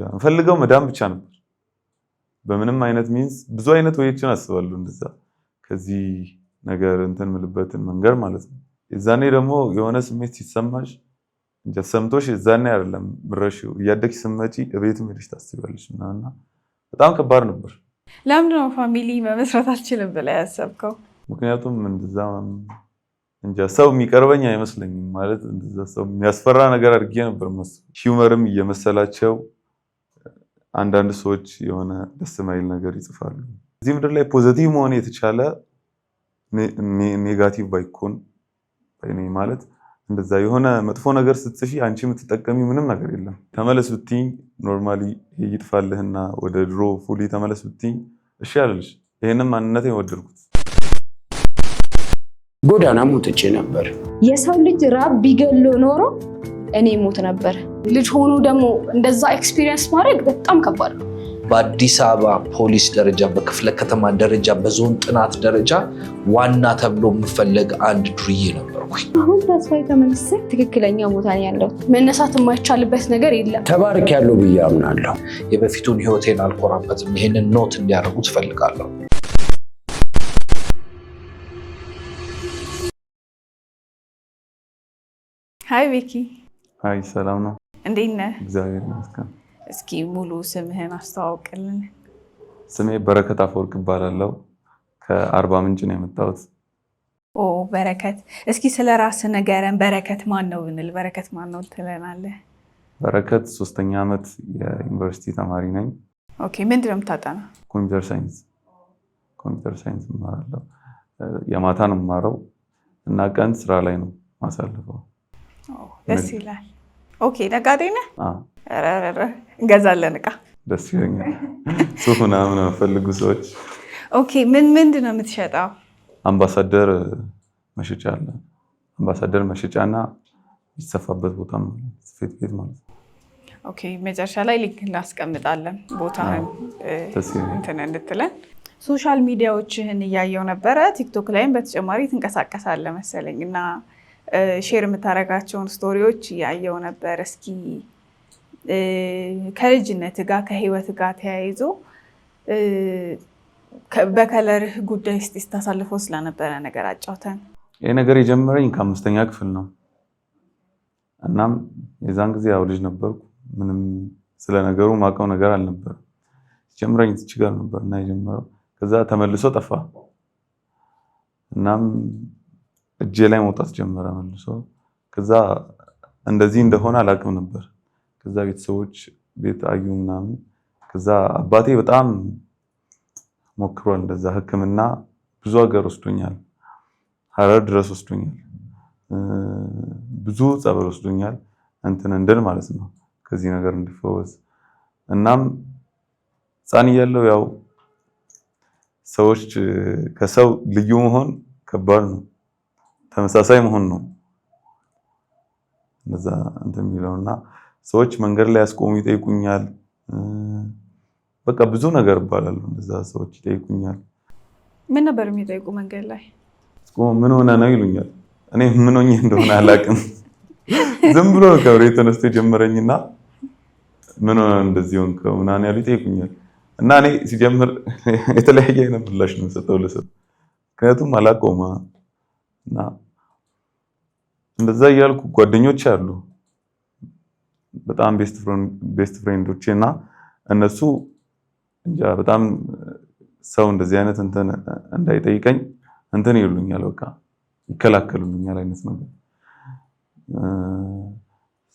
የምፈልገው መዳን ብቻ ነበር። በምንም አይነት means ብዙ አይነት way ኦችን አስባለሁ እንደዛ ከዚህ ነገር እንትን የምልበትን መንገድ ማለት ነው። የዛኔ ደግሞ የሆነ ስሜት ሲሰማሽ እንጃ ሰምቶሽ የዛኔ አይደለም ምረሺው፣ እያደግሽ ስትመጪ እቤትም ሄደሽ ታስቢያለሽ እና በጣም ከባድ ነበር። ለምንድን ነው family መመስረት አልችልም ብለህ ያሰብከው? ምክንያቱም እንደዛ እንጃ ሰው የሚቀርበኝ አይመስለኝም። ማለት እንደዛ ሰው የሚያስፈራ ነገር አድርጌ ነበር የማስበው። Humor ም እየመሰላቸው አንዳንድ ሰዎች የሆነ ደስ የማይል ነገር ይጽፋሉ። እዚህ ምድር ላይ positive መሆን የተቻለ negative ባይኮን እኔ ማለት እንደዛ የሆነ መጥፎ ነገር ስትጽፊ አንቺ የምትጠቀሚ ምንም ነገር የለም። ተመለስ ብትይኝ normally ይጥፋልህና ወደ ድሮ fully ተመለስ ብትይኝ እሺ አልልሽ። ይሄንም ማንነት የወደድኩት። ጎዳናም ወጥቼ ነበር። የሰው ልጅ ራብ ቢገሎ ኖሮ እኔ ሞት ነበር። ልጅ ሆኖ ደግሞ እንደዛ experience ማድረግ በጣም ከባድ ነው። በአዲስ አበባ ፖሊስ ደረጃ፣ በክፍለ ከተማ ደረጃ፣ በዞን ጥናት ደረጃ ዋና ተብሎ የምፈለግ አንድ ዱርዬ ነበርኩኝ። አሁን ተስፋ የተመለሰ ትክክለኛ ቦታ ነው ያለሁት። መነሳት የማይቻልበት ነገር የለም። ተባርክ ያለው ብዬ አምናለሁ። የበፊቱን ህይወቴን አልኮራበትም። ይሄንን note እንዲያደርጉ ትፈልጋለሁ። Hi ቤኪ። Hi፣ ሰላም ነው? እንዴት ነህ? እግዚአብሔር ይመስገን። እስኪ ሙሉ ስምህን አስተዋውቅልን። ስሜ በረከት አፈወርቅ እባላለሁ። ከአርባ ምንጭ ነው የመጣሁት። ኦ በረከት፣ እስኪ ስለ ራስህ ንገረን። በረከት ማን ነው ብንል በረከት ማን ነው ትለናለህ? በረከት 3ኛ ዓመት የዩኒቨርሲቲ ተማሪ ነኝ። Okay፣ ምንድን ነው የምታጠናው? Computer science። Computer science እማራለሁ። የማታ ነው የምማረው እና ቀን ስራ ላይ ነው ማሳልፈው። ደስ ይላል። Okay፣ ነጋዴ ነህ? እንገዛለን እቃ። ደስ ይለኛል። ሱፍ ምናምን የሚፈልጉ ሰዎች። Okay፣ ምን ምንድን ነው የምትሸጠው? አምባሳደር መሸጫ አለ። አምባሳደር መሸጫና የሚሰፋበት ቦታ ስፌት ቤት ማለት ነው። Okay፣ መጨረሻ ላይ link እናስቀምጣለን ቦታህን እንትን እንድትለን። Social media ዎችህን እያየው ነበረ። ቲክቶክ ላይም በተጨማሪ ትንቀሳቀሳለህ መሰለኝ እና share የምታደርጋቸውን story ዎች እያየው ነበር። እስኪ ከልጅነት ጋር ከህይወት ጋር ተያይዞ በ color ህ ጉዳይ እስኪ ስታሳልፈው ስለነበረ ነገር አጫውተን። ይህ ነገር የጀመረኝ ከ5ኛ ክፍል ነው። እናም የዛን ጊዜ ያው ልጅ ነበርኩ። ምንም ስለ ነገሩ ማውቀው ነገር አልነበረም። ሲጀምረኝ እዚች ጋር ነበር እና የጀመረው ከዛ ተመልሶ ጠፋ። እናም እጄ ላይ መውጣት ጀመረ መልሶ። ከዛ እንደዚህ እንደሆነ አላውቅም ነበር። ከዛ ቤተሰቦች ቤት አዩ ምናምን። ከዛ አባቴ በጣም ሞክሯል እንደዛ ሕክምና ብዙ ሀገር ወስዶኛል። ሀረር ድረስ ወስዶኛል። ብዙ ጸበል ወስዶኛል። እንትን እንድል ማለት ነው ከዚህ ነገር እንድፈወስ። እናም ሕፃን እያለሁ ያው ሰዎች ከሰው ልዩ መሆን ከባድ ነው። ተመሳሳይ መሆን ነው እንደዛ እንትን የሚለውና ሰዎች መንገድ ላይ ያስቆሙ ይጠይቁኛል። በቃ ብዙ ነገር እባላለሁ። እንደዛ ሰዎች ይጠይቁኛል። ምን ነበር የሚጠይቁ መንገድ ላይ? ምን ሆነ ነው ይሉኛል። እኔ ምን ሆኜ እንደሆነ አላውቅም። ዝም ብሎ ከብሬ ተነስቶ የጀመረኝና ምን ሆነ እንደዚህ ሆንከው ምናምን ያሉ ይጠይቁኛል። እና እኔ ሲጀምር የተለያየ አይነት ምላሽ ነው የምሰጠው ለሰው፣ ምክንያቱም አላውቀውም። እና እንደዛ እያልኩ ጓደኞች አሉ በጣም best friend ኦቼ እና እነሱ እንጃ በጣም ሰው እንደዚህ አይነት እንትን እንዳይጠይቀኝ እንትን ይሉኛል፣ በቃ ይከላከሉልኛል አይነት ነገር።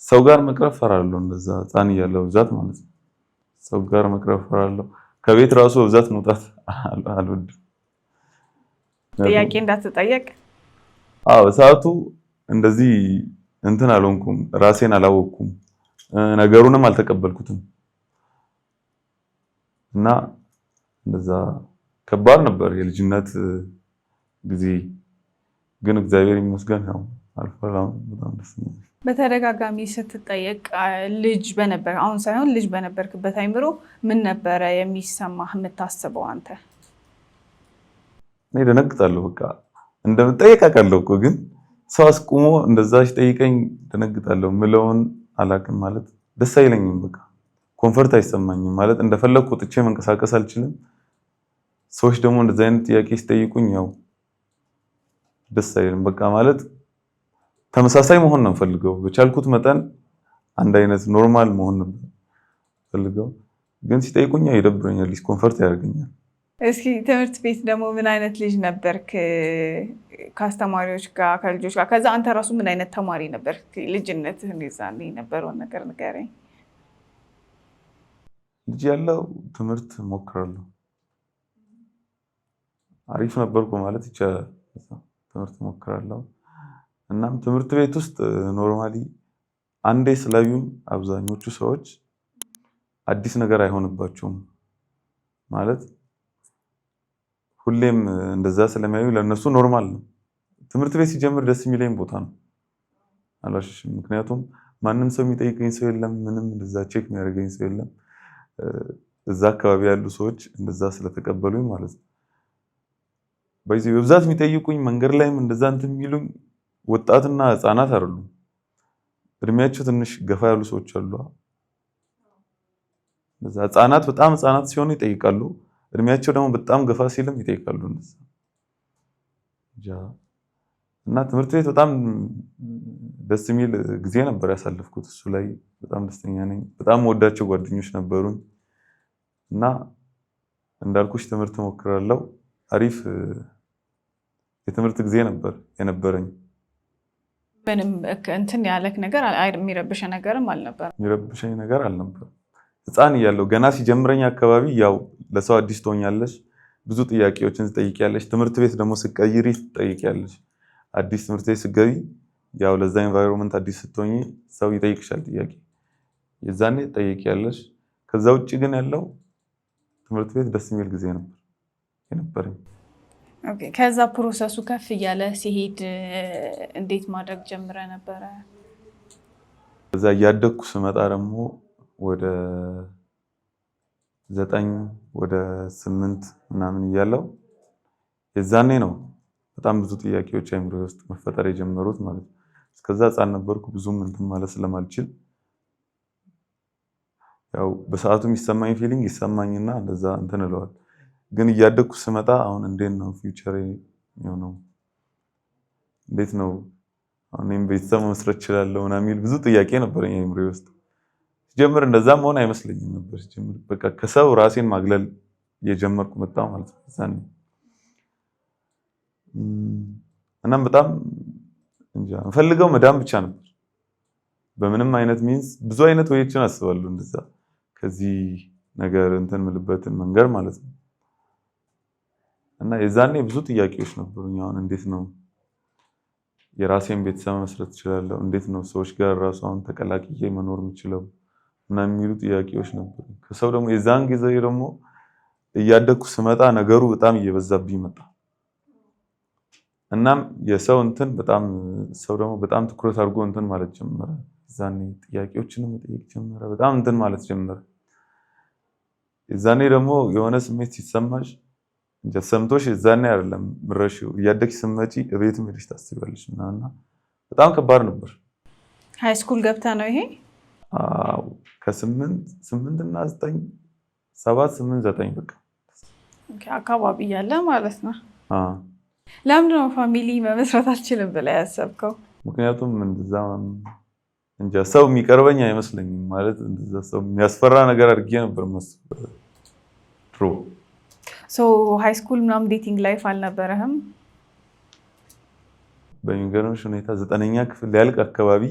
ሰው ጋር መቅረብ ፈራለሁ፣ እንደዛ ሕፃን እያለሁ ብዛት ማለት ነው። ሰው ጋር መቅረብ ፈራለሁ። ከቤት ራሱ በብዛት መውጣት አልወድም። ጥያቄ እንዳትጠየቅ። አዎ ሰዓቱ እንደዚህ እንትን አልሆንኩም፣ ራሴን አላወቅኩም፣ ነገሩንም አልተቀበልኩትም እና እንደዛ ከባድ ነበር የልጅነት ጊዜ። ግን እግዚአብሔር ይመስገን ያው አልፏል። አሁን በጣም ደስ ይላል። በተደጋጋሚ ስትጠየቅ ልጅ በነበር አሁን ሳይሆን ልጅ በነበርክበት አይምሮ ምን ነበረ የሚሰማህ የምታስበው አንተ? እኔ ደነግጣለሁ። በቃ እንደምጠየቅ አውቃለሁ እኮ ግን ሰው አስቁሞ እንደዛ ሲጠይቀኝ ደነግጣለሁ። ምለውን አላውቅም ማለት ደስ አይለኝም። በቃ Comfort አይሰማኝም። ማለት እንደፈለግኩ ወጥቼ መንቀሳቀስ አልችልም። ሰዎች ደግሞ እንደዚህ አይነት ጥያቄ ሲጠይቁኝ ያው ደስ አይልም። በቃ ማለት ተመሳሳይ መሆን ነው የምፈልገው። በቻልኩት መጠን አንድ አይነት normal መሆን ነው የምፈልገው። ግን ሲጠይቁኝ ያው ይደብረኛል፣ discomfort ያደርገኛል። እስኪ ትምህርት ቤት ደግሞ ምን አይነት ልጅ ነበርክ? ከአስተማሪዎች ጋር፣ ከልጆች ጋር፣ ከዛ አንተ ራሱ ምን አይነት ተማሪ ነበርክ? ልጅነትህን የዛኔ የነበረውን ነገር ንገረኝ። ልጅ ያለው ትምህርት ሞክራለሁ። አሪፍ ነበርኩ ማለት ይቻላል። ትምህርት ሞክራለሁ። እናም ትምህርት ቤት ውስጥ normally አንዴ ስላዩኝ አብዛኞቹ ሰዎች አዲስ ነገር አይሆንባቸውም። ማለት ሁሌም እንደዛ ስለሚያዩ ለእነሱ normal ነው። ትምህርት ቤት ሲጀምር ደስ የሚለኝ ቦታ ነው፣ አልዋሽሽም። ምክንያቱም ማንም ሰው የሚጠይቀኝ ሰው የለም፣ ምንም እንደዛ check የሚያደርገኝ ሰው የለም። እዛ አካባቢ ያሉ ሰዎች እንደዛ ስለተቀበሉኝ ማለት ነው። በዚህ በብዛት የሚጠይቁኝ መንገድ ላይም እንደዛ እንትን የሚሉኝ ወጣትና ህፃናት አይደሉም። እድሜያቸው ትንሽ ገፋ ያሉ ሰዎች አሉ። እንደዛ ህፃናት በጣም ህፃናት ሲሆኑ ይጠይቃሉ። እድሜያቸው ደግሞ በጣም ገፋ ሲልም ይጠይቃሉ። እንደዛ እና ትምህርት ቤት በጣም ደስ የሚል ጊዜ ነበር ያሳለፍኩት። እሱ ላይ በጣም ደስተኛ ነኝ። በጣም ወዳቸው ጓደኞች ነበሩኝ እና እንዳልኩሽ ትምህርት እሞክራለሁ። አሪፍ የትምህርት ጊዜ ነበር የነበረኝ። ምንም እንትን ያለክ ነገር፣ የሚረብሽ ነገርም አልነበረም? የሚረብሸኝ ነገር አልነበረም። ህፃን እያለሁ ገና ሲጀምረኝ አካባቢ ያው ለሰው አዲስ ትሆኛለሽ፣ ብዙ ጥያቄዎችን ትጠይቂያለሽ። ትምህርት ቤት ደግሞ ስትቀይሪ ትጠይቂያለሽ። አዲስ ትምህርት ቤት ስትገቢ ያው ለዛ environment አዲስ ስትሆኚ ሰው ይጠይቅሻል ጥያቄ፣ የዛኔ ትጠይቂያለሽ። ከዛ ውጭ ግን ያለው ትምህርት ቤት ደስ የሚል ጊዜ ነበር የነበረኝ። Okay። ከዛ process ኡ ከፍ እያለ ሲሄድ እንዴት ማድረግ ጀምረ ነበረ? ከዛ እያደግኩ ስመጣ ደግሞ ወደ 9 ወደ 8 ምናምን እያለው የዛኔ ነው በጣም ብዙ ጥያቄዎች አይምሮዬ ውስጥ መፈጠር የጀመሩት ማለት ነው። እስከዛ ህፃን ነበርኩ፣ ብዙም እንትን ማለት ስለማልችል ያው በሰዓቱ የሚሰማኝ feeling ይሰማኝና እንደዛ እንትን እለዋለሁ። ግን እያደግኩ ስመጣ አሁን እንዴት ነው future የሚሆነው፣ እንዴት ነው አሁን እኔም ቤተሰብ መመስረት እችላለሁ ምናምን የሚል ብዙ ጥያቄ ነበረኝ አይምሮዬ ውስጥ። ሲጀምር እንደዛ መሆን አይመስለኝም ነበር። ሲጀምር በቃ ከሰው ራሴን ማግለል እየጀመርኩ መጣሁ ማለት ነው የዛኔ። እናም በጣም እንጃ የምፈልገው መዳን ብቻ ነበር። በምንም አይነት means ብዙ አይነት way ኦችን አስባለሁ እንደዛ ከዚህ ነገር እንትን የምልበትን መንገድ ማለት ነው። እና የዛኔ ብዙ ጥያቄዎች ነበሩኝ። አሁን እንዴት ነው የራሴን ቤተሰብ መመስረት እችላለሁ? እንዴት ነው ሰዎች ጋር ራሱ አሁን ተቀላቅዬ መኖር የምችለው? እና የሚሉ ጥያቄዎች ነበሩ። ከሰው ደግሞ የዛን ጊዜ ደግሞ እያደግኩ ስመጣ ነገሩ በጣም እየበዛብኝ መጣ። እናም የሰው እንትን በጣም ሰው ደግሞ በጣም ትኩረት አድርጎ እንትን ማለት ጀመረ። የዛኔ ጥያቄዎችንም መጠየቅ ጀመረ። በጣም እንትን ማለት ጀመረ። የዛኔ ደግሞ የሆነ ስሜት ሲሰማሽ እንጃ ሰምቶሽ የዛኔ አይደለም ምረሺው፣ እያደግሽ ስትመጪ እቤትም ሄደሽ ታስቢያለሽ ምናምን እና በጣም ከባድ ነበር። High school ገብታ ነው ይሄ? አዎ፣ ከስምንት፣ 8 እና 9፣ 7፣ 8፣ 9 በቃ Okay፣ አካባቢ እያለ ማለት ነው። አዎ። ለምንድን ነው family መመስረት አልችልም ብለህ ያሰብከው? ምክንያቱም እንደዛ እንጃ ሰው የሚቀርበኝ አይመስለኝም። ማለት እንደዛ ሰው የሚያስፈራ ነገር አድርጌ ነበር የማስበው ድሮ። So high school ምናምን dating life አልነበረህም? በሚገርምሽ ሁኔታ 9ኛ ክፍል ሊያልቅ አካባቢ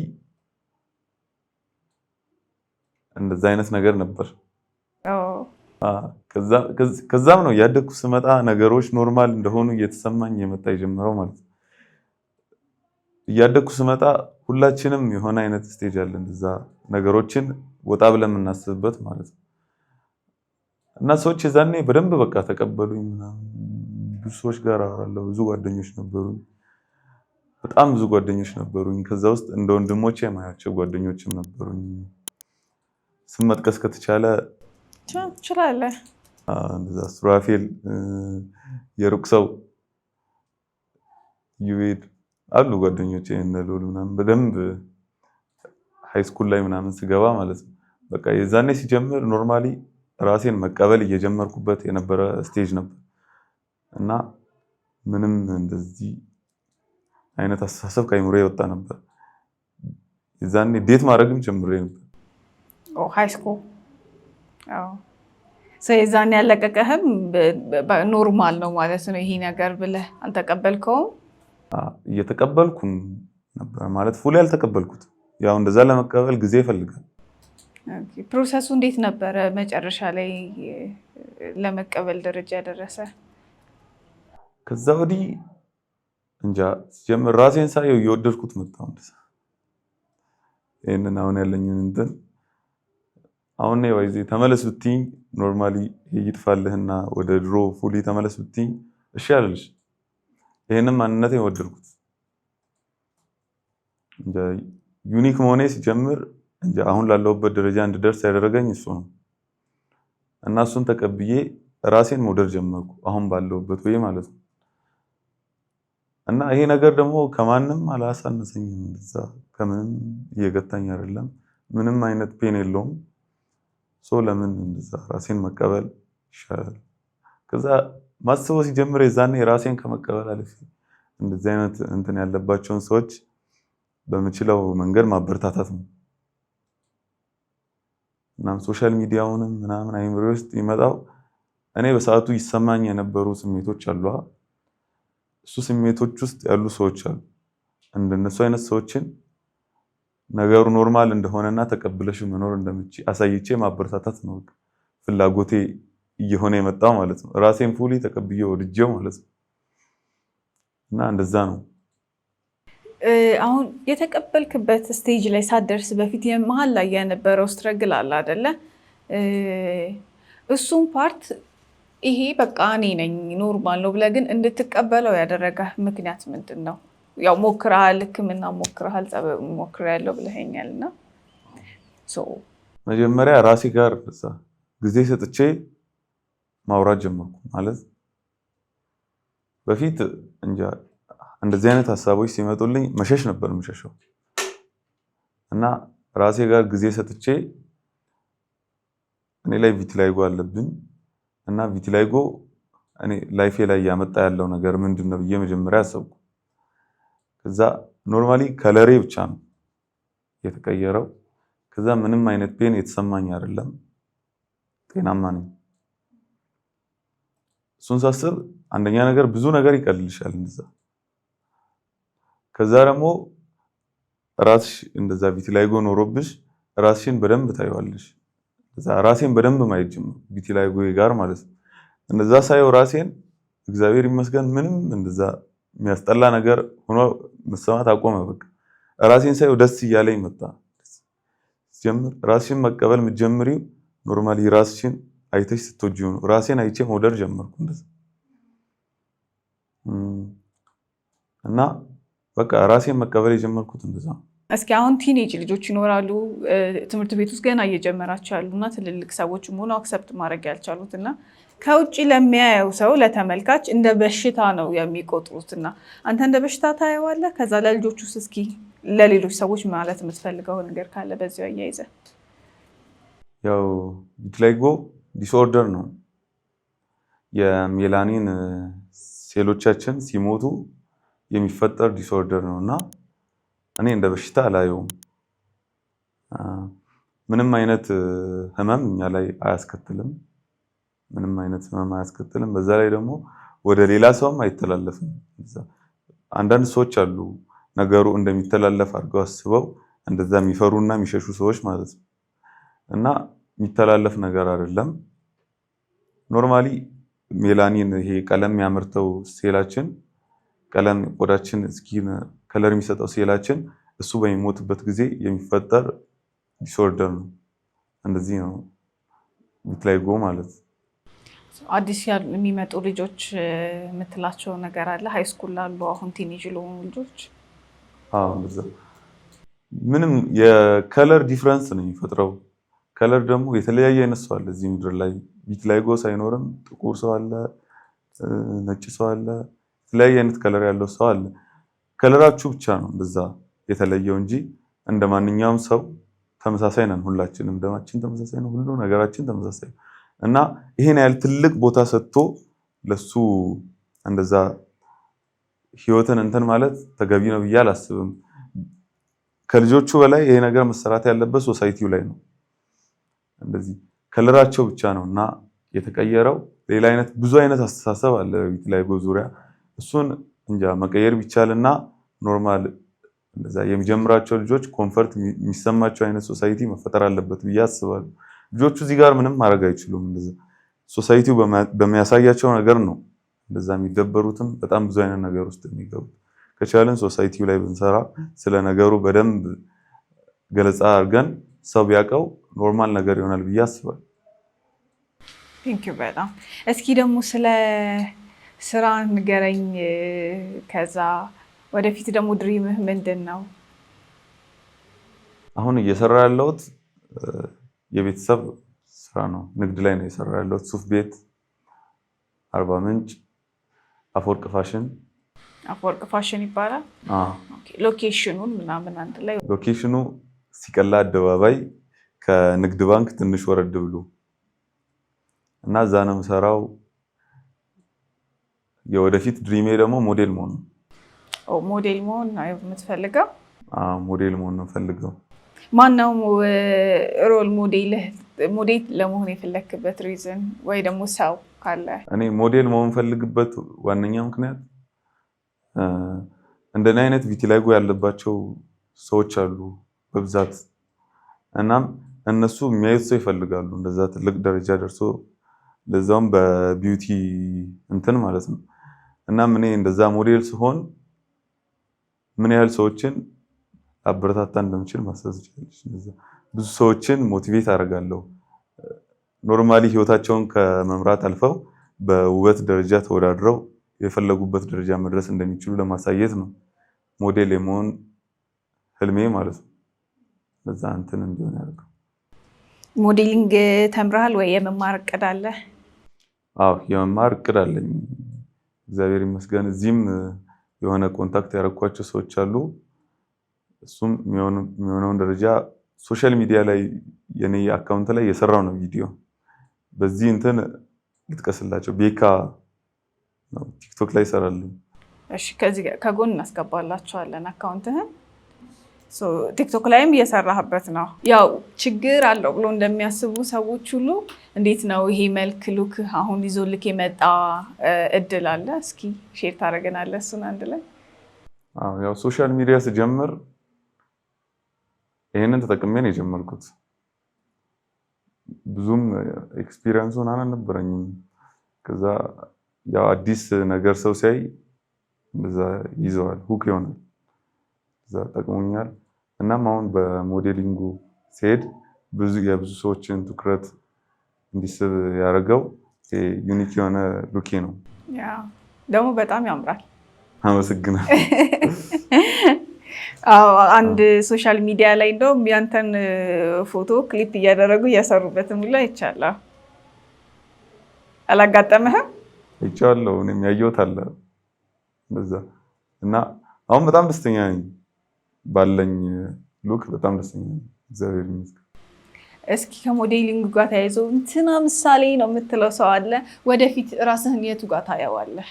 እንደዛ አይነት ነገር ነበር። ከዛም ነው እያደግኩ ስመጣ ነገሮች normal እንደሆኑ እየተሰማኝ የመጣ የጀመረው ማለት ነው። እያደግኩ ስመጣ ሁላችንም የሆነ አይነት stage አለ እንደዛ ነገሮችን ወጣ ብለን የምናስብበት ማለት ነው። እና ሰዎች የዛኔ በደንብ በቃ ተቀበሉኝ ምናምን። ብዙ ሰዎች ጋር አወራለሁ። ብዙ ጓደኞች ነበሩኝ። በጣም ብዙ ጓደኞች ነበሩኝ። ከዛ ውስጥ እንደ ወንድሞቼ የማያቸው ጓደኞችም ነበሩኝ። ስም መጥቀስ ከተቻለ ትችላለህ። እንደዛ ሱራፌል፣ የሩቅ ሰው፣ ዩቤድ አሉ ጓደኞቼ፣ እነ ልዑል ምናምን በደንብ high school ላይ ምናምን ስገባ ማለት ነው። በቃ የዛኔ ሲጀምር normally ራሴን መቀበል እየጀመርኩበት የነበረ stage ነበር እና ምንም እንደዚህ አይነት አስተሳሰብ ከአይምሮ የወጣ ነበር። የዛኔ date ማድረግም ጀምሬ ነበር። High school የዛኔ ያለቀቀህም normal ነው ማለት ነው ይሄ ነገር ብለህ አልተቀበልከውም? እየተቀበልኩም ነበር ማለት fully ያልተቀበልኩት፣ ያው እንደዛ ለመቀበል ጊዜ ይፈልጋል። Process ኡ እንዴት ነበረ መጨረሻ ላይ ለመቀበል ደረጃ ያደረሰ? ከዛ ወዲህ እንጃ፣ ሲጀምር ራሴን ሳየው እየወደድኩት መጣሁ። ይሄንን አሁን ያለኝን እንትን አሁን ነው ወይዚ ተመለስ ብትይኝ፣ normally ይጥፋልህና ወደ ድሮ fully ተመለስ ብትይኝ እሺ አልልሽ። ይሄንን ማንነቴን ወደድኩት። እንጃ፣ unique መሆኔ ሲጀምር እንጃ አሁን ላለሁበት ደረጃ እንድደርስ ያደረገኝ እሱ ነው እና እሱን ተቀብዬ ራሴን መውደድ ጀመርኩ፣ አሁን ባለሁበት ወይ ማለት ነው። እና ይሄ ነገር ደግሞ ከማንም አላሳነሰኝም። እንደዛ ከምንም እየገታኝ አይደለም። ምንም አይነት pain የለውም። So ለምን እንደዛ ራሴን መቀበል ይሻላል። ከዛ ማስበው ሲጀምር የዛኔ ራሴን ከመቀበል አልፌ እንደዚህ አይነት እንትን ያለባቸውን ሰዎች በምችለው መንገድ ማበረታታት ነው። እናም social media ውንም ምናምን አይምሮ ውስጥ ይመጣው እኔ በሰዓቱ ይሰማኝ የነበሩ ስሜቶች አሉ። እሱ ስሜቶች ውስጥ ያሉ ሰዎች አሉ። እንደነሱ አይነት ሰዎችን ነገሩ normal እንደሆነና ተቀብለሽ መኖር እንደምትችይ አሳይቼ ማበረታታት ነው ፍላጎቴ እየሆነ የመጣው ማለት ነው። ራሴን fully ተቀብዬ ወድጄው ማለት ነው። እና እንደዛ ነው። አሁን የተቀበልክበት stage ላይ ሳትደርስ በፊት መሀል ላይ የነበረው struggle አለ አይደለ? እሱም part ይሄ በቃ እኔ ነኝ፣ normal ነው ብለህ ግን እንድትቀበለው ያደረገህ ምክንያት ምንድን ነው? ያው ሞክረሃል፣ ሕክምና ሞክረሃል፣ ጸበል ሞክሬያለሁ ብለኸኛል እና መጀመሪያ ራሴ ጋር ጊዜ ሰጥቼ ማውራት ጀመርኩ። ማለት በፊት እንጃ እንደዚህ አይነት ሀሳቦች ሲመጡልኝ መሸሽ ነበር የምሸሸው እና ራሴ ጋር ጊዜ ሰጥቼ እኔ ላይ vitiligo አለብኝ እና vitiligo እኔ life ኤ ላይ እያመጣ ያለው ነገር ምንድን ነው ብዬ መጀመሪያ አሰብኩ። ከዛ normally color ኤ ብቻ ነው የተቀየረው። ከዛ ምንም አይነት pain የተሰማኝ አይደለም፣ ጤናማ ነኝ። እሱን ሳስብ አንደኛ ነገር ብዙ ነገር ይቀልልሻል እንደዛ። ከዛ ደግሞ ራስሽ እንደዛ vitiligo ኖሮብሽ ራስሽን በደንብ ታይዋለሽ። እዛ ራሴን በደንብ ማየት ጀመርኩ vitiligo ጋር ማለት ነው። እንደዛ ሳየው ራሴን እግዚአብሔር ይመስገን ምንም እንደዛ የሚያስጠላ ነገር ሆኖ መሰማት አቆመ። በቃ ራሴን ሳየው ደስ እያለኝ መጣ። ሲጀምር ራስሽን መቀበል የምትጀምሪው normally ራስሽን አይተሽ ስትወጂው ነው። ራሴን አይቼ መውደድ ጀመርኩ እንደዛ እና በቃ ራሴን መቀበል የጀመርኩት እንደዛ ነው። እስኪ አሁን teenage ልጆች ይኖራሉ፣ ትምህርት ቤት ውስጥ ገና እየጀመራቸው ያሉ እና ትልልቅ ሰዎችም ሆነው accept ማድረግ ያልቻሉት እና ከውጭ ለሚያየው ሰው ለተመልካች እንደ በሽታ ነው የሚቆጥሩት እና አንተ እንደ በሽታ ታየዋለህ? ከዛ ለልጆች ውስጥ እስኪ ለሌሎች ሰዎች ማለት የምትፈልገው ነገር ካለ በዚያው አያይዘህ። ያው vitiligo disorder ነው። የሜላኒን ሴሎቻችን ሲሞቱ የሚፈጠር disorder ነው እና እኔ እንደ በሽታ አላየውም። ምንም አይነት ህመም እኛ ላይ አያስከትልም። ምንም አይነት ህመም አያስከትልም። በዛ ላይ ደግሞ ወደ ሌላ ሰውም አይተላለፍም። አንዳንድ ሰዎች አሉ ነገሩ እንደሚተላለፍ አድርገው አስበው እንደዛ የሚፈሩና የሚሸሹ ሰዎች ማለት ነው። እና የሚተላለፍ ነገር አይደለም። Normally melanin ይሄ ቀለም የሚያመርተው ሴላችን፣ ቀለም ቆዳችን skin color የሚሰጠው ሴላችን እሱ በሚሞትበት ጊዜ የሚፈጠር disorder ነው። እንደዚህ ነው vitiligo ማለት። አዲስ የሚመጡ ልጆች የምትላቸው ነገር አለ? High school ላሉ፣ አሁን teenage ለሆኑ ልጆች? አዎ፣ እንደዛ ምንም የ color difference ነው የሚፈጥረው። Color ደግሞ የተለያየ አይነት ሰው አለ እዚህ ምድር ላይ፣ vitiligo ሳይኖርም ጥቁር ሰው አለ፣ ነጭ ሰው አለ፣ የተለያየ አይነት color ያለው ሰው አለ። Color ኣችሁ ብቻ ነው እንደዛ የተለየው እንጂ እንደ ማንኛውም ሰው ተመሳሳይ ነን። ሁላችንም ደማችን ተመሳሳይ ነው። ሁሉ ነገራችን ተመሳሳይ ነው እና ይሄን ያህል ትልቅ ቦታ ሰጥቶ ለሱ እንደዛ ህይወትን እንትን ማለት ተገቢ ነው ብዬ አላስብም። ከልጆቹ በላይ ይሄ ነገር መሰራት ያለበት society ው ላይ ነው። እንደዚህ color ኣቸው ብቻ ነው እና የተቀየረው። ሌላ አይነት ብዙ አይነት አስተሳሰብ አለ በ vitiligo ዙሪያ። እሱን እንጃ መቀየር ቢቻልና normal እንደዛ የሚጀምራቸው ልጆች comfort የሚሰማቸው አይነት society መፈጠር አለበት ብዬ አስባለሁ። ልጆቹ እዚህ ጋር ምንም ማድረግ አይችሉም። እንደዛ society ው በሚያሳያቸው ነገር ነው እንደዛ የሚደበሩትም በጣም ብዙ አይነት ነገር ውስጥ የሚገቡት። ከቻልን society ው ላይ ብንሰራ፣ ስለ ነገሩ በደንብ ገለጻ አድርገን ሰው ቢያውቀው normal ነገር ይሆናል ብዬ አስባለሁ። Thank you በጣም። እስኪ ደግሞ ስለ ስራ ንገረኝ። ከዛ ወደፊት ደግሞ dream ህ ምንድን ነው? አሁን እየሰራ ያለሁት የቤተሰብ ስራ ነው። ንግድ ላይ ነው እየሰራ ያለሁት። ሱፍ ቤት አርባ ምንጭ አፈወርቅ ፋሽን። አፈወርቅ ፋሽን ይባላል። Location ኑን ምናምን አንድ ላይ። Location ኑ ሲቀላ አደባባይ ከንግድ ባንክ ትንሽ ወረድ ብሎ እና እዛ ነው የምሰራው። የወደፊት dream ኤ ደግሞ ሞዴል መሆን ነው። ሞዴል መሆን ነው የምትፈልገው? ሞዴል መሆን ነው የምፈልገው። ማነው role model ህ? ሞዴል ለመሆን የፈለክበት reason ወይ ደግሞ ሰው ካለ? እኔ ሞዴል መሆን የምፈልግበት ዋነኛ ምክንያት እንደኔ አይነት vitiligo ያለባቸው ሰዎች አሉ በብዛት። እናም እነሱ የሚያዩት ሰው ይፈልጋሉ፣ እንደዛ ትልቅ ደረጃ ደርሶ፣ ለዛውም በ beauty እንትን ማለት ነው። እናም እኔ እንደዛ ሞዴል ስሆን ምን ያህል ሰዎችን አበረታታ እንደምችል ማሰብ ትችላለች። ብዙ ሰዎችን motivate አደርጋለሁ። Normally ህይወታቸውን ከመምራት አልፈው በውበት ደረጃ ተወዳድረው የፈለጉበት ደረጃ መድረስ እንደሚችሉ ለማሳየት ነው ሞዴል የመሆን ህልሜ ማለት ነው። በዛ እንትን እንዲሆን ያደርገው። Modeling ተምረሃል ወይ የመማር እቅድ አለ? አዎ፣ የመማር እቅድ አለኝ። እግዚአብሔር ይመስገን እዚህም የሆነ contact ያደረኳቸው ሰዎች አሉ። እሱም የሚሆነውን ደረጃ social media ላይ የኔ account ላይ የሰራው ነው ቪዲዮ። በዚህ እንትን ልጥቀስላቸው፣ ቤካ ነው፣ ቲክቶክ ላይ ይሰራሉ። እሺ፣ ከዚህ ከጎን እናስገባላቸዋለን account ህን። ቲክቶክ ላይም እየሰራህበት ነው። ያው ችግር አለው ብሎ እንደሚያስቡ ሰዎች ሁሉ እንዴት ነው ይሄ መልክ look አሁን ይዞልክ የመጣ እድል አለ? እስኪ share ታደርገናለህ እሱን አንድ ላይ? አዎ፣ ያው social media ስጀምር ይሄንን ተጠቅሜ ነው የጀመርኩት። ብዙም experience ኡ አልነበረኝም። ከዛ ያው አዲስ ነገር ሰው ሲያይ እንደዛ ይዘዋል፣ hook ይሆናል። እዛ ጠቅሞኛል። እናም አሁን በ modeling ኡ ሲሄድ ብዙ የብዙ ሰዎችን ትኩረት እንዲስብ ያደረገው unique የሆነ look ኤ ነው። Yeah፣ ደግሞ በጣም ያምራል። አመሰግናለሁ። አዎ፣ አንድ social media ላይ እንደውም ያንተን ፎቶ ክሊፕ እያደረጉ እያሰሩበትም ሁላ አይቻለሁ። አላጋጠመህም? አይቼዋለሁ። እኔም ያየሁት አለ እንደዛ። እና አሁን በጣም ደስተኛ ነኝ። ባለኝ look በጣም ደስተኛ ነኝ። እግዚአብሔር ይመስገን። እስኪ ከ modeling ጋር ተያይዞ እንትና ምሳሌ ነው የምትለው ሰው አለ? ወደፊት ራስህን የቱ ጋር ታየዋለህ?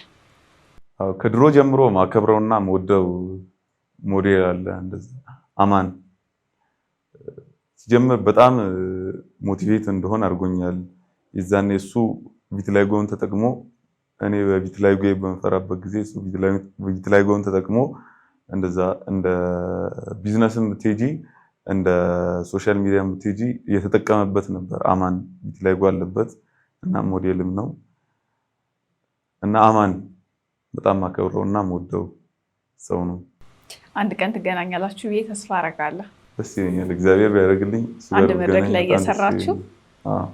አዎ፣ ከድሮ ጀምሮ ማከብረውና መወደው ሞዴል አለ። እንደዛ አማን ሲጀምር በጣም motivate እንደሆን አድርጎኛል። የዛኔ እሱ vitiligo ን ተጠቅሞ፣ እኔ በ vitiligo በምፈራበት ጊዜ እሱ vitiligo ን ተጠቅሞ እንደዛ እንደ ቢዝነስም ብትሄጂ እንደ social media ም ብትሄጂ እየተጠቀመበት ነበር። አማን vitiligo አለበት እና ሞዴልም ነው እና አማን በጣም ማከብረው እና የምወደው ሰው ነው። አንድ ቀን ትገናኛላችሁ ብዬ ተስፋ አደርጋለሁ። ደስ ይለኛል። እግዚአብሔር ቢያደርግልኝ እሱ ጋር አንድ መድረክ ብገናኝ ላይ በጣም ደስ እየሰራችሁ። ይለኛል። አዎ።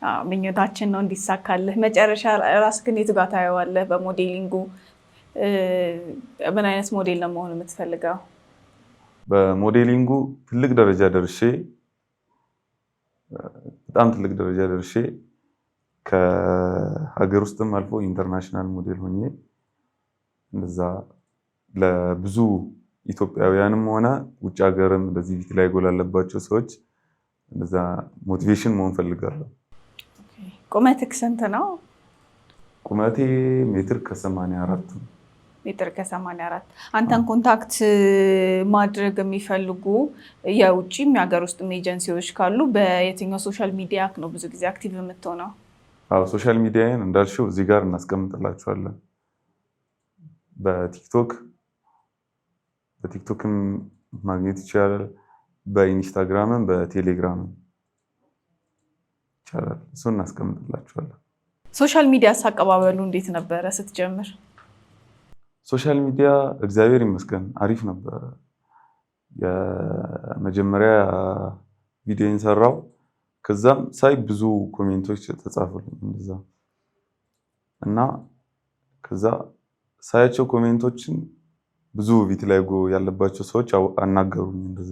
አዎ፣ ምኞታችን ነው እንዲሳካልህ። መጨረሻ ራስህን የቱ ጋር ታየዋለህ? በ modeling ኡ ምን አይነት ሞዴል ነው መሆን የምትፈልገው? በ modeling ኡ ትልቅ ደረጃ ደርሼ፣ በጣም ትልቅ ደረጃ ደርሼ፣ ከሀገር ውስጥም አልፎ international ሞዴል ሆኜ እንደዛ ለብዙ ኢትዮጵያውያንም ሆነ ውጭ ሀገርም እንደዚህ vitiligo ላለባቸው ሰዎች እንደዛ motivation መሆን ፈልጋለሁ። ቁመትህ ስንት ነው? ቁመቴ ሜትር ከ84 ነው። ሜትር ከ84። አንተን contact ማድረግ የሚፈልጉ የውጭም የሀገር ውስጥም ኤጀንሲዎች ካሉ በየትኛው social media ነው ብዙ ጊዜ active የምትሆነው? አዎ፣ social media ን እንዳልሽው እዚህ ጋር እናስቀምጥላችኋለን። በቲክቶክም ማግኘት ይቻላል። በኢንስታግራምም በቴሌግራምም ይቻላል። እሱን እናስቀምጥላችኋለን። Social media አቀባበሉ እንዴት ነበረ ስትጀምር? Social media እግዚአብሔር ይመስገን አሪፍ ነበረ። የመጀመሪያ ቪዲዮን ሰራው። ከዛም ሳይ ብዙ comment ኦች ተጻፉልኝ እንደዛ እና ከዛ ሳያቸው comment ኦችን ብዙ vitiligo ያለባቸው ሰዎች አናገሩኝ። እንደዛ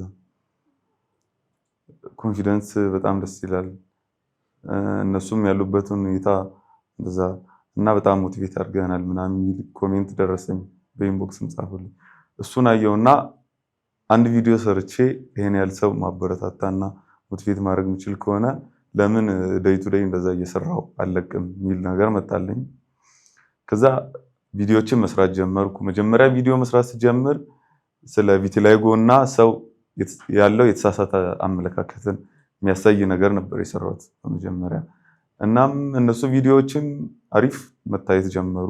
confidence በጣም ደስ ይላል። እነሱም ያሉበትን ሁኔታ እንደዛ እና በጣም motivate አድርገናል ምናምን የሚል comment ደረሰኝ። በ inbox ም ጻፉልኝ። እሱን አየውና አንድ ቪዲዮ ሰርቼ ይሄን ያህል ሰው ማበረታታና motivate ማድረግ የምችል ከሆነ ለምን day to day እንደዛ እየሰራው አለቅም የሚል ነገር መጣልኝ። ከዛ ቪዲዮችን መስራት ጀመርኩ። መጀመሪያ ቪዲዮ መስራት ስጀምር ስለ vitiligo እና ሰው ያለው የተሳሳተ አመለካከትን የሚያሳይ ነገር ነበር የሰራሁት በመጀመሪያ። እናም እነሱ ቪዲዮዎችም አሪፍ መታየት ጀመሩ።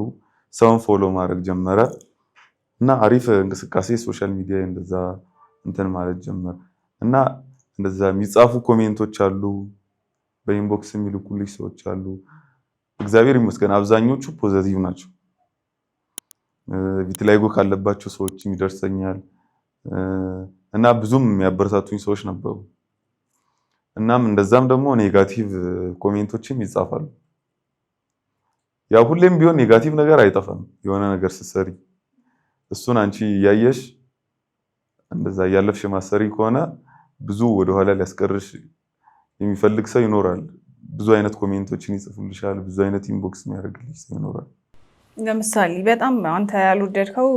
ሰውን follow ማድረግ ጀመረ እና አሪፍ እንቅስቃሴ social media እንደዛ እንትን ማለት ጀመረ እና እንደዛ የሚጻፉ comment ኦች አሉ፣ በ inbox የሚልኩልኝ ሰዎች አሉ። እግዚአብሔር ይመስገን አብዛኞቹ positive ናቸው። Vitiligo ካለባቸው ሰዎችም ይደርሰኛል እና ብዙም የሚያበረታቱኝ ሰዎች ነበሩ። እናም እንደዛም ደግሞ negative comment ኦችም ይጻፋሉ። ያው ሁሌም ቢሆን negative ነገር አይጠፋም። የሆነ ነገር ስትሰሪ እሱን አንቺ እያየሽ እንደዛ እያለፍሽ ማሰሪ ከሆነ ብዙ ወደኋላ ሊያስቀርሽ የሚፈልግ ሰው ይኖራል። ብዙ አይነት comment ኦችን ይጽፉልሻል። ብዙ አይነት inbox የሚያደርግልሽ ሰው ይኖራል። ለምሳሌ በጣም አንተ ያልወደድከው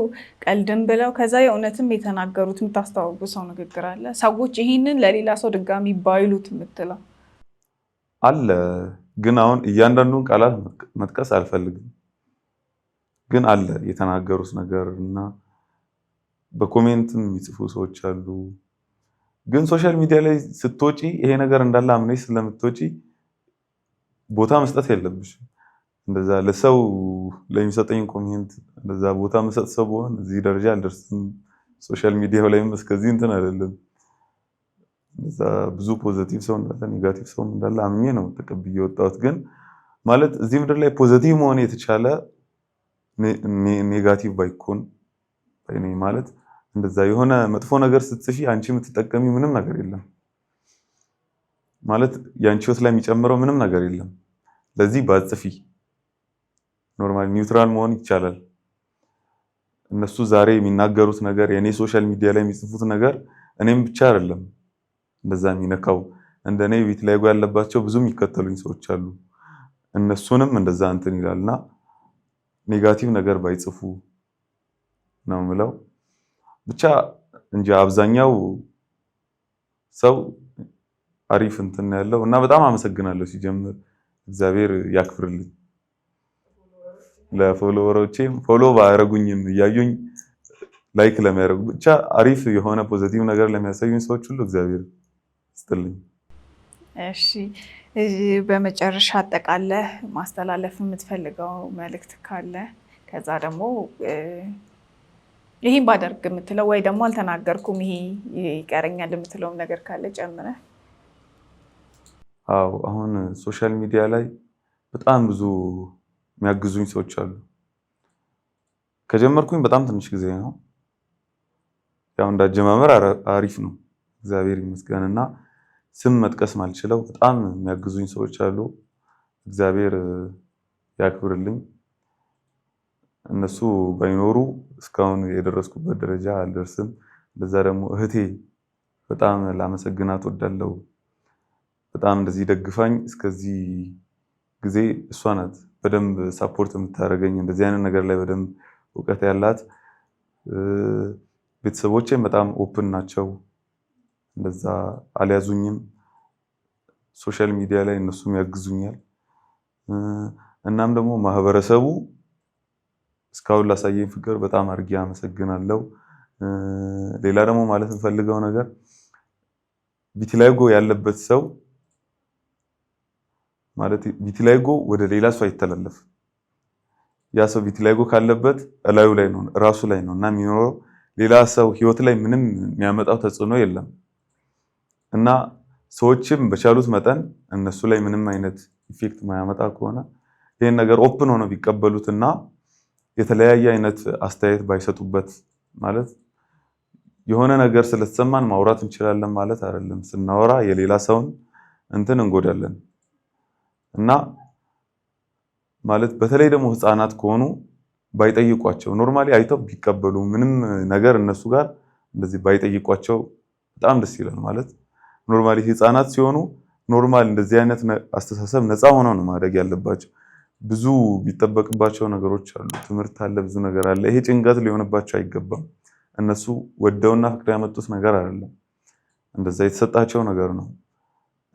ቀልድም ብለው ከዛ የእውነትም የተናገሩት የምታስተዋውሰው ንግግር አለ? ሰዎች ይሄንን ለሌላ ሰው ድጋሚ ባይሉት የምትለው አለ። ግን አሁን እያንዳንዱን ቃላት መጥቀስ አልፈልግም። ግን አለ የተናገሩት ነገር እና በ comment ም የሚጽፉ ሰዎች አሉ። ግን social media ላይ ስትወጪ ይሄ ነገር እንዳለ አምነሽ ስለምትወጪ ቦታ መስጠት የለብሽም። እንደዛ ለሰው ለሚሰጠኝ comment እንደዛ ቦታ መሰጥ ሰው ብሆን እዚህ ደረጃ አልደርስም። Social media ው ላይም እስከዚህ እንትን አይደለም። እንደዛ ብዙ positive ሰው እንዳለ negative ሰው እንዳለ አምኜ ነው ተቀብዬ የወጣሁት። ግን ማለት እዚህ ምድር ላይ positive መሆን የተቻለ negative ባይኮን ማለት እንደዛ የሆነ መጥፎ ነገር ስትጽፊ አንቺ የምትጠቀሚው ምንም ነገር የለም ማለት የአንቺ ህይወት ላይ የሚጨምረው ምንም ነገር የለም። ለዚህ ባትጽፊ normally neutral መሆን ይቻላል። እነሱ ዛሬ የሚናገሩት ነገር የኔ social media ላይ የሚጽፉት ነገር እኔም ብቻ አይደለም እንደዛ የሚነካው፣ እንደኔ vitiligo ያለባቸው ብዙ የሚከተሉኝ ሰዎች አሉ። እነሱንም እንደዛ እንትን ይላልና negative ነገር ባይጽፉ ነው የምለው ብቻ እንጂ አብዛኛው ሰው አሪፍ እንትን ያለው እና በጣም አመሰግናለሁ። ሲጀምር እግዚአብሔር ያክብርልኝ። ለ follower ኦቼም follow ባያረጉኝም እያዩኝ like ለሚያደርጉ ብቻ አሪፍ የሆነ positive ነገር ለሚያሳዩኝ ሰዎች ሁሉ እግዚአብሔር ይስጥልኝ። እሺ፣ በመጨረሻ አጠቃለህ ማስተላለፍ የምትፈልገው መልእክት ካለ ከዛ ደግሞ ይህን ባደርግ የምትለው ወይ ደግሞ አልተናገርኩም ይሄ ይቀረኛል የምትለውም ነገር ካለ ጨምረህ። አዎ፣ አሁን social media ላይ በጣም ብዙ የሚያግዙኝ ሰዎች አሉ። ከጀመርኩኝ በጣም ትንሽ ጊዜ ነው። ያው እንዳጀማመር አሪፍ ነው እግዚአብሔር ይመስገን። እና ስም መጥቀስ ማልችለው በጣም የሚያግዙኝ ሰዎች አሉ። እግዚአብሔር ያክብርልኝ። እነሱ ባይኖሩ እስካሁን የደረስኩበት ደረጃ አልደርስም። እንደዛ ደግሞ እህቴ በጣም ላመሰግናት እወዳለሁ። በጣም እንደዚህ ደግፋኝ እስከዚህ ጊዜ እሷ ናት በደንብ support የምታደርገኝ፣ እንደዚህ አይነት ነገር ላይ በደንብ እውቀት ያላት። ቤተሰቦቼም በጣም open ናቸው። እንደዛ አልያዙኝም። Social media ላይ እነሱም ያግዙኛል። እናም ደግሞ ማህበረሰቡ እስካሁን ላሳየኝ ፍቅር በጣም አድርጌ አመሰግናለሁ። ሌላ ደግሞ ማለት የምፈልገው ነገር vitiligo ያለበት ሰው ማለት vitiligo ወደ ሌላ ሰው አይተላለፍም። ያ ሰው vitiligo ካለበት እላዩ ላይ ነው፣ ራሱ ላይ ነው እና የሚኖረው ሌላ ሰው ህይወት ላይ ምንም የሚያመጣው ተጽዕኖ የለም። እና ሰዎችም በቻሉት መጠን እነሱ ላይ ምንም አይነት effect ማያመጣ ከሆነ ይህን ነገር open ሆነው ቢቀበሉትና የተለያየ አይነት አስተያየት ባይሰጡበት፣ ማለት የሆነ ነገር ስለተሰማን ማውራት እንችላለን ማለት አይደለም። ስናወራ የሌላ ሰውን እንትን እንጎዳለን። እና ማለት በተለይ ደግሞ ህፃናት ከሆኑ ባይጠይቋቸው፣ normally አይተው ቢቀበሉ፣ ምንም ነገር እነሱ ጋር እንደዚህ ባይጠይቋቸው በጣም ደስ ይላል። ማለት normally ህፃናት ሲሆኑ normal እንደዚህ አይነት አስተሳሰብ ነፃ ሆነው ነው ማደግ ያለባቸው። ብዙ ቢጠበቅባቸው ነገሮች አሉ። ትምህርት አለ፣ ብዙ ነገር አለ። ይሄ ጭንቀት ሊሆንባቸው አይገባም። እነሱ ወደውና ፈቅደው ያመጡት ነገር አይደለም። እንደዛ የተሰጣቸው ነገር ነው።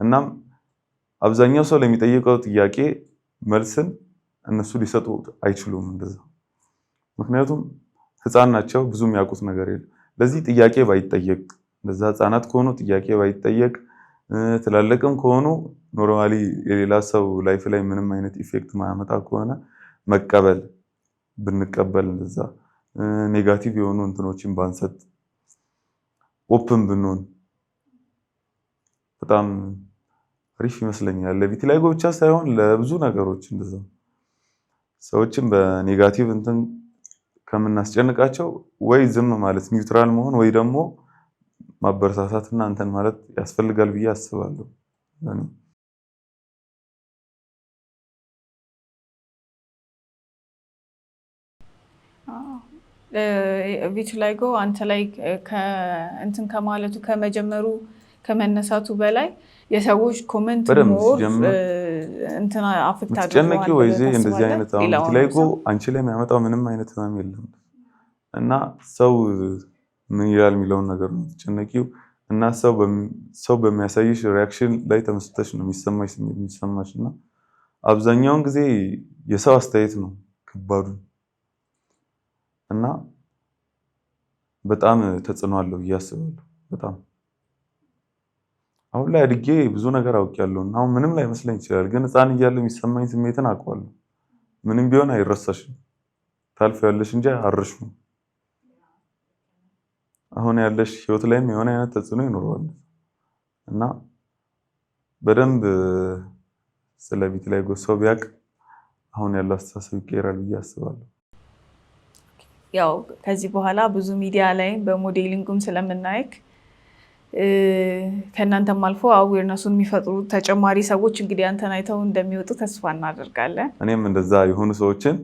እናም አብዛኛው ሰው ለሚጠይቀው ጥያቄ መልስን እነሱ ሊሰጡ አይችሉም። እንደዛ ምክንያቱም ህፃን ናቸው፣ ብዙ የሚያውቁት ነገር የለም። ለዚህ ጥያቄ ባይጠየቅ፣ እንደዛ ህፃናት ከሆኑ ጥያቄ ባይጠየቅ፣ ትላልቅም ከሆኑ normally የሌላ ሰው life ላይ ምንም አይነት effect ማያመጣ ከሆነ መቀበል ብንቀበል፣ እንደዛ negative የሆኑ እንትኖችን ባንሰጥ፣ open ብንሆን በጣም አሪፍ ይመስለኛል። ለ vitiligo ብቻ ሳይሆን ለብዙ ነገሮች እንደዛ ሰዎችን በ negative እንትን ከምናስጨንቃቸው ወይ ዝም ማለት፣ neutral መሆን፣ ወይ ደግሞ ማበረታታትና እንትን ማለት ያስፈልጋል ብዬ አስባለሁ። Vitiligo አንተ ላይ እንትን ከማለቱ፣ ከመጀመሩ፣ ከመነሳቱ በላይ የሰዎች comment more እንትን affect አድርገዋል። ወይ እንደዚህ አይነት አሁን vitiligo አንቺ ላይ የሚያመጣው ምንም አይነት ህመም የለም እና ሰው ምን ይላል የሚለውን ነገር ነው የምትጨነቂው። እና ሰው በሚያሳይሽ reaction ላይ ተመስርተሽ ነው የሚሰማሽ ስሜት የሚሰማሽ። እና አብዛኛውን ጊዜ የሰው አስተያየት ነው ከባዱ እና በጣም ተጽዕኖ አለው ብዬ አስባለሁ። በጣም አሁን ላይ አድጌ ብዙ ነገር አውቄያለሁ እና አሁን ምንም ላይመስለኝ ይችላል፣ ግን ሕፃን እያለሁ የሚሰማኝ ስሜትን አውቀዋለሁ። ምንም ቢሆን አይረሳሽም፣ ታልፊያለሽ እንጂ አርሽም። አሁን ያለሽ ህይወት ላይም የሆነ አይነት ተጽዕኖ ይኖረዋል። እና በደንብ ስለ vitiligo ሰው ቢያውቅ አሁን ያለው አስተሳሰብ ይቀየራል ብዬ አስባለሁ። ያው ከዚህ በኋላ ብዙ ሚዲያ ላይ በ modeling ኡም ስለምናይክ ከእናንተም አልፎ awareness ኡን የሚፈጥሩ ተጨማሪ ሰዎች እንግዲህ አንተን አይተው እንደሚወጡ ተስፋ እናደርጋለን። እኔም እንደዛ የሆኑ ሰዎችን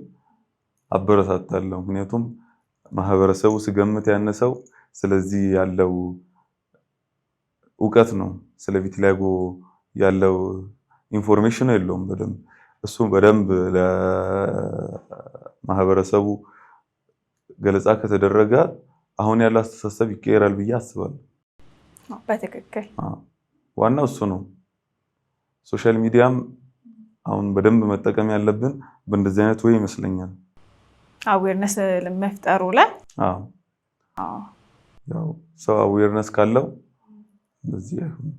አበረታታለሁ። ምክንያቱም ማህበረሰቡ ስገምት ያነሰው ስለዚህ ያለው እውቀት ነው። ስለ vitiligo ያለው information የለውም በደንብ። እሱ በደንብ ለማህበረሰቡ ገለጻ ከተደረገ አሁን ያለው አስተሳሰብ ይቀየራል ብዬ አስባለሁ። በትክክል። ዋናው እሱ ነው። Social media ም አሁን በደንብ መጠቀም ያለብን በእንደዚህ አይነት ወይ ይመስለኛል። Awareness መፍጠሩ ላይ። ያው ሰው awareness ካለው እንደዚህ አይሆንም።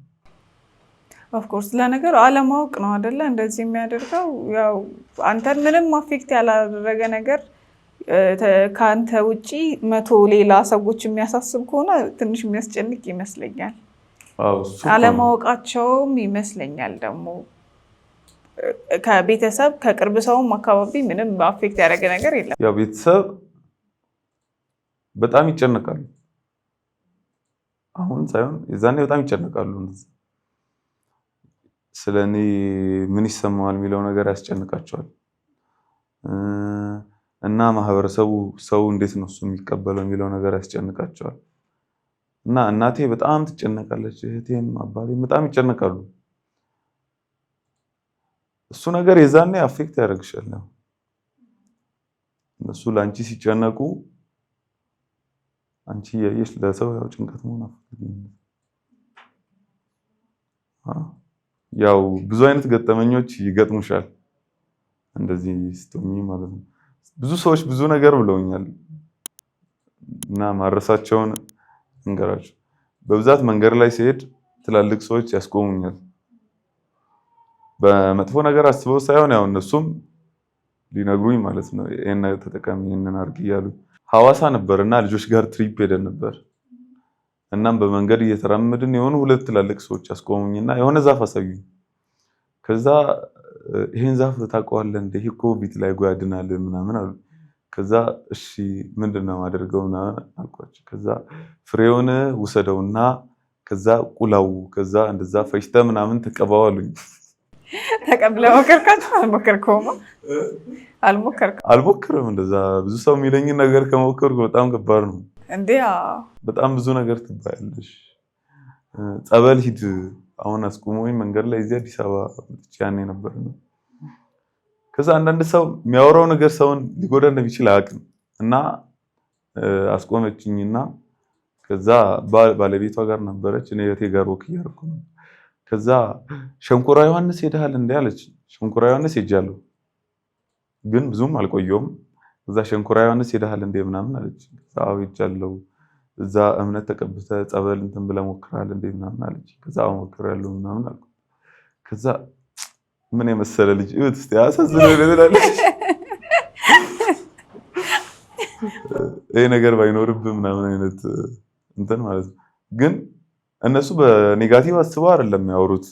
Of course፣ ለነገሩ አለማወቅ ነው አይደለ እንደዚህ የሚያደርገው። ያው አንተን ምንም affect ያላደረገ ነገር ከአንተ ውጪ 100 ሌላ ሰዎች የሚያሳስብ ከሆነ ትንሽ የሚያስጨንቅ ይመስለኛል። አለማወቃቸውም ይመስለኛል። ደግሞ ከቤተሰብ ከቅርብ ሰውም አካባቢ ምንም affect ያደረገ ነገር የለም። ያው ቤተሰብ በጣም ይጨነቃሉ። አሁን ሳይሆን የዛኔ በጣም ይጨነቃሉ። ስለ እኔ ምን ይሰማዋል የሚለው ነገር ያስጨንቃቸዋል። እና ማህበረሰቡ ሰው እንዴት ነው እሱ የሚቀበለው የሚለው ነገር ያስጨንቃቸዋል። እና እናቴ በጣም ትጨነቃለች፣ እህቴም አባቴም በጣም ይጨነቃሉ። እሱ ነገር የዛኔ affect ያደርግሻል። እነሱ ለአንቺ ሲጨነቁ አንቺ እያየሽ ለሰው ያው ጭንቀት መሆን አትፈልጊም። ያው ብዙ አይነት ገጠመኞች ይገጥሙሻል እንደዚህ ስትሆኚ ማለት ነው። ብዙ ሰዎች ብዙ ነገር ብለውኛል እና ማረሳቸውን እንገራቸው። በብዛት መንገድ ላይ ሲሄድ ትላልቅ ሰዎች ያስቆሙኛል። በመጥፎ ነገር አስበው ሳይሆን ያው እነሱም ሊነግሩኝ ማለት ነው። ይሄን ተጠቀሚ፣ ይሄንን አድርጊ እያሉ። ሐዋሳ ነበር እና ልጆች ጋር trip ሄደን ነበር። እናም በመንገድ እየተራመድን የሆኑ ሁለት ትላልቅ ሰዎች አስቆሙኝና የሆነ ዛፍ አሳዩኝ። ከዛ ይሄን ዛፍ ታውቀዋለህ እንደ ይሄ እኮ vitiligo ያድናል ምናምን አሉ። ከዛ እሺ ምንድን ነው የማደርገው ምናምን አልኳቸው። ከዛ ፍሬውን ውሰደውና ከዛ ቁላው፣ ከዛ እንደዛ ፈጭተህ ምናምን ተቀባው አሉኝ። ተቀብለህ ሞከርካቸው? አልሞከርከውም? አልሞከርኩም። አልሞክርም። እንደዛ ብዙ ሰው የሚለኝን ነገር ከሞከርኩ በጣም ከባድ ነው። እንዴ! በጣም ብዙ ነገር ትባያለሽ። ጸበል ሂድ አሁን አስቁሞኝ መንገድ ላይ እዚህ አዲስ አበባ መጥቼ ያኔ ነበር። ከዛ አንዳንድ ሰው የሚያወራው ነገር ሰውን ሊጎዳ እንደሚችል አያውቅም እና አስቆመችኝና ከዛ ባለቤቷ ጋር ነበረች፣ እኔ እህቴ ጋር walk እያደረኩ ነው። ከዛ ሸንኮራ ዮሐንስ ሄደሃል እንዴ አለች። ሸንኮራ ዮሐንስ ሄጃለሁ ግን ብዙም አልቆየሁም። ከዛ ሸንኮራ ዮሐንስ ሄደሃል እንዴ ምናምን አለች። ከዛ አዎ ሄጃለሁ። እዛ እምነት ተቀብተህ ጸበል እንትን ብለህ ሞክረሃል እንዴ ምናምን አለች። ከዛ አዎ ሞክሬያለሁ ምናምን አልኩ። ከዛ ምን የመሰለ ልጅ እዩት እስኪ አሳዝነው ትላለች። ይሄ ነገር ባይኖርብህ ምናምን አይነት እንትን ማለት ነው። ግን እነሱ በ negative አስበው አይደለም የሚያወሩት።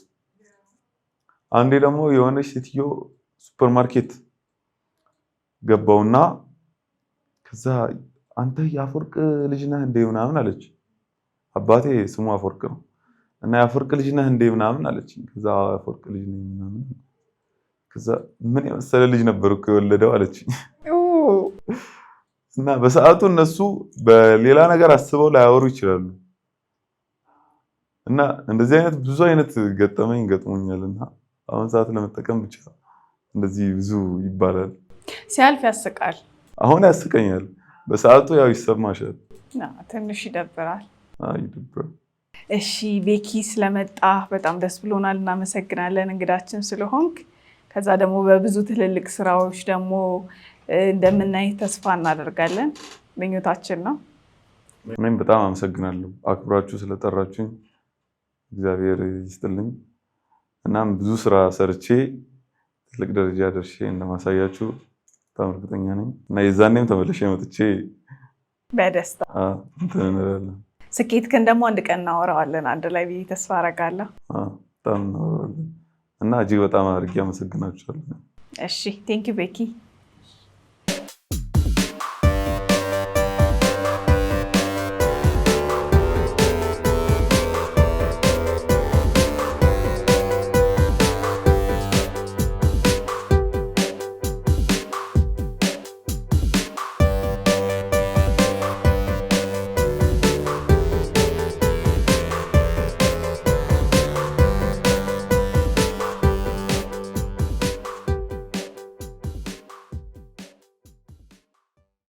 አንዴ ደግሞ የሆነች ሴትዮ ሱፐርማርኬት ገባውና ከዛ አንተ የአፈወርቅ ልጅ ነህ እንዴ ምናምን አለች። አባቴ ስሙ አፈወርቅ ነው እና የአፈወርቅ ልጅ ነህ እንዴ ምናምን አለች። ከዛ አፈወርቅ ልጅ ነኝ ምናምን። ከዛ ምን የመሰለ ልጅ ነበር እኮ የወለደው አለች። እና በሰዓቱ እነሱ በሌላ ነገር አስበው ላያወሩ ይችላሉ። እና እንደዚህ አይነት ብዙ አይነት ገጠመኝ ገጥሞኛል። እና አሁን ሰዓት ለመጠቀም ብቻ እንደዚህ ብዙ ይባላል። ሲያልፍ ያስቃል። አሁን ያስቀኛል። በሰዓቱ ያው ይሰማሻል፣ ትንሽ ይደብራል። ይደብራል። እሺ ቤኪ ስለመጣ በጣም ደስ ብሎናል፣ እናመሰግናለን እንግዳችን ስለሆንክ። ከዛ ደግሞ በብዙ ትልልቅ ስራዎች ደግሞ እንደምናይ ተስፋ እናደርጋለን፣ ምኞታችን ነው። እኔም በጣም አመሰግናለሁ አክብራችሁ ስለጠራችሁኝ፣ እግዚአብሔር ይስጥልኝ። እናም ብዙ ስራ ሰርቼ ትልቅ ደረጃ ደርሼ እንደማሳያችሁ በጣም እርግጠኛ ነኝ እና የዛኔም ተመልሼ መጥቼ በደስታ እንትን እንላለን። ስኬትህን ደግሞ አንድ ቀን እናወራዋለን አንድ ላይ ብዬ ተስፋ አደርጋለሁ። በጣም እናወራዋለን እና እጅግ በጣም አድርጌ አመሰግናችኋለሁ። እሺ thank you ቤኪ።